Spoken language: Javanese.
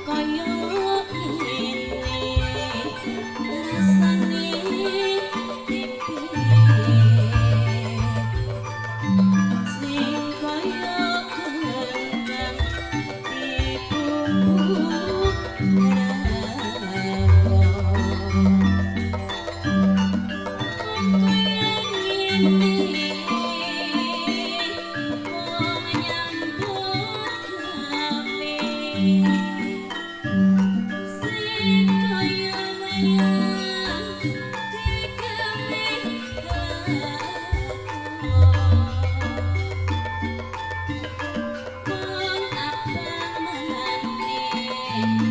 Kaya ngene rasane tempe sing kaya kentang dibumbu rawon. Kaya ngene wong nyambut gawe sing kaya wayang digawe lakon. Wong abang maneh